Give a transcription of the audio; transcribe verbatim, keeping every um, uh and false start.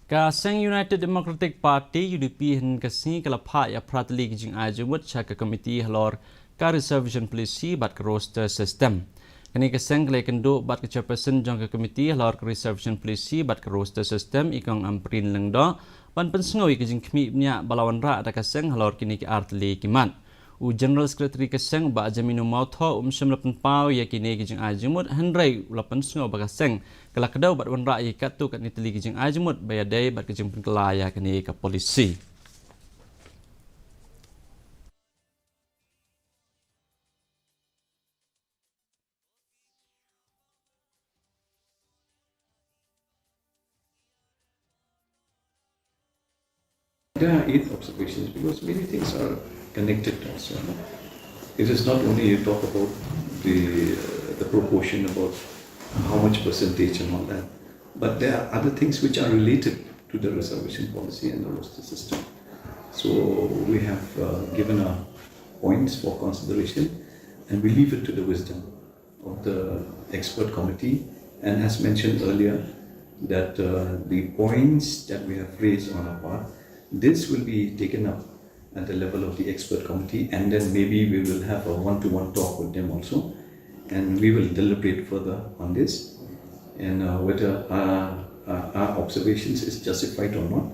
Ka seng United Democratic Party, U D P, hynne ka sngi ka la phah ïa phra tylli ki jingai jingmut sha ka komiti halor ka reservation policy bad ka roster system. Kane ka seng ka la ïakynduh bad ka chairperson jong ka komiti halor ka reservation policy bad ka roster system, i Kong Ampareen Lyngdoh, ban pynsngew ïa ka jingkhmih bniah ba la wanrah da ka seng halor kine ki ar tylli ki mat. U General Secretary ka seng, Bah Jamino Mawthoh, um shym la pynpaw ïa kine ki jingai jingmut, hynrei u la pynsngew ba ka seng ka la kdew bad wanrah ïa katto katne tylli ki jingai jingmut ba ïadei bad ka jingpynkylla ïa kane ka policy. There are eight observations because many things are connected also. No? It is not only you talk about the uh, the proportion, about how much percentage and all that, but there are other things which are related to the reservation policy and the roster system. So we have uh, given our points for consideration, and we leave it to the wisdom of the expert committee. And as mentioned earlier, that uh, the points that we have raised on our part, this will be taken up at the level of the expert committee, and then maybe we will have a one-to-one talk with them also, and we will deliberate further on this, and uh, whether our, our, our observations is justified or not.